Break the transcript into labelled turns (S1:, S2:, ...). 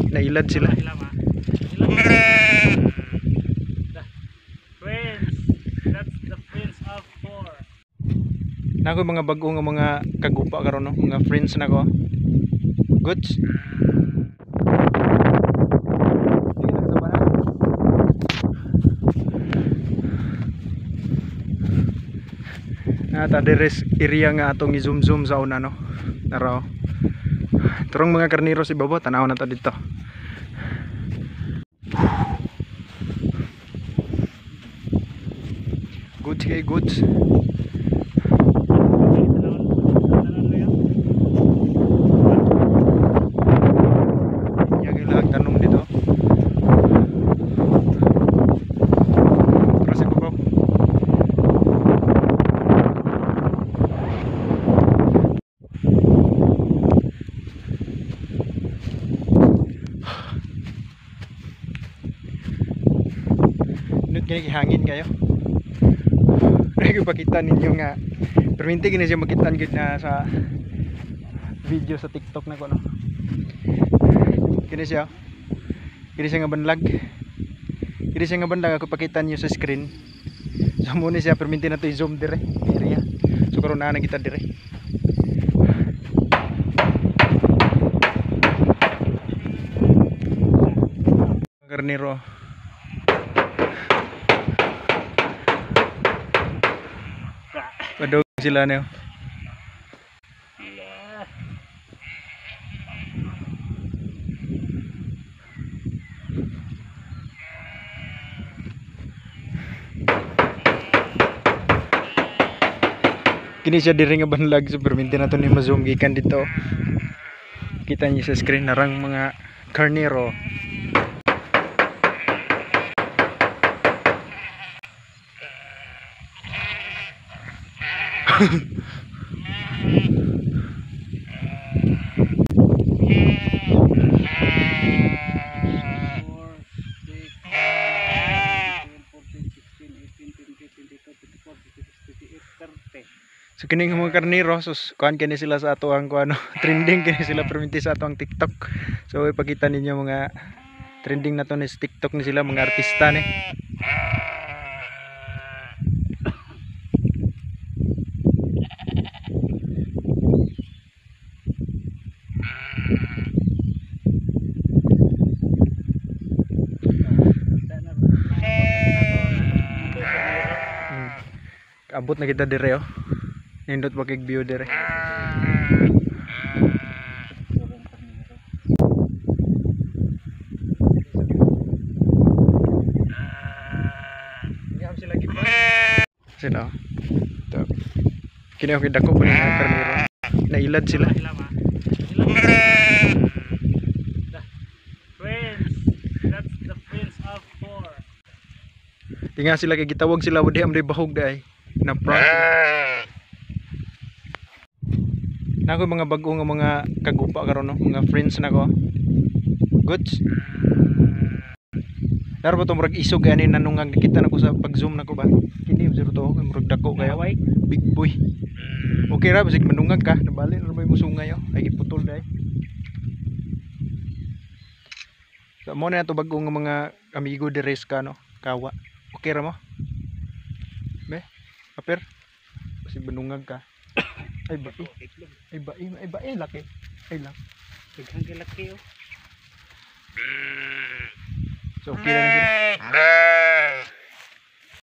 S1: Nailad sila.
S2: Friends, that's the prince of four.
S1: Nako mga bag-o nga mga kagupa karon no, mga friends nako. Goods. Nata deres area nga atong i-zoom-zoom sa una no. Naro. Turong mga karniro sa ibabaw, tanaw na to dito. Goods kay goods. Yung ilang tanong dito. Tara sa ibabaw. Nut gani hangin kayo. Nagpakita ninyo nga perminti gini siya makitaan gid na sa video sa TikTok na ko no. Kini siya. Kini siya nga banlag. Kini siya nga banlag ako pakita niyo sa screen. So mo ni siya perminti na to i-zoom dire area. So karon naa na kita dire. Karniro. Padog sila niyo. Kini siya diri nga banlag so perminti na to ni ma-zoom gikan dito. Kita niyo sa screen narang mga karniro. So kini nga mga karniro, so kuan kini sila sa ato ang kuano, trending kini sila perminti sa ato ang TikTok. So ipakita ninyo mga trending na to ni TikTok ni sila mga artista ni. Abot na kita dire oh. Nindot pa kay view dire. Sila. Ito. Kini ako dako po ni mga karniro. Nailad sila.
S2: Friends, that's the prince of four.
S1: Tinga sila kay gitawag sila wadi am bahog day. Na prank. Nako mga bag-o nga mga kagupa karon no, mga friends nako. Goods. Daro ba to murag isog ani nanungag nakita nako sa pag-zoom nako ba. Kini observe to murag dako kayo. Big boy. Okay ra basig manungag ka, nabali ra may musungay oh. Ay giputol day. So mo na to bag-o nga mga amigo dire sa no, kawa. Okay ra mo? Be? Aper? Basig manungag ka. Ay ba? Ay ba? Ay ba? Ay laki. Ay lang.
S2: Daghang laki oh.
S1: So okay na sila.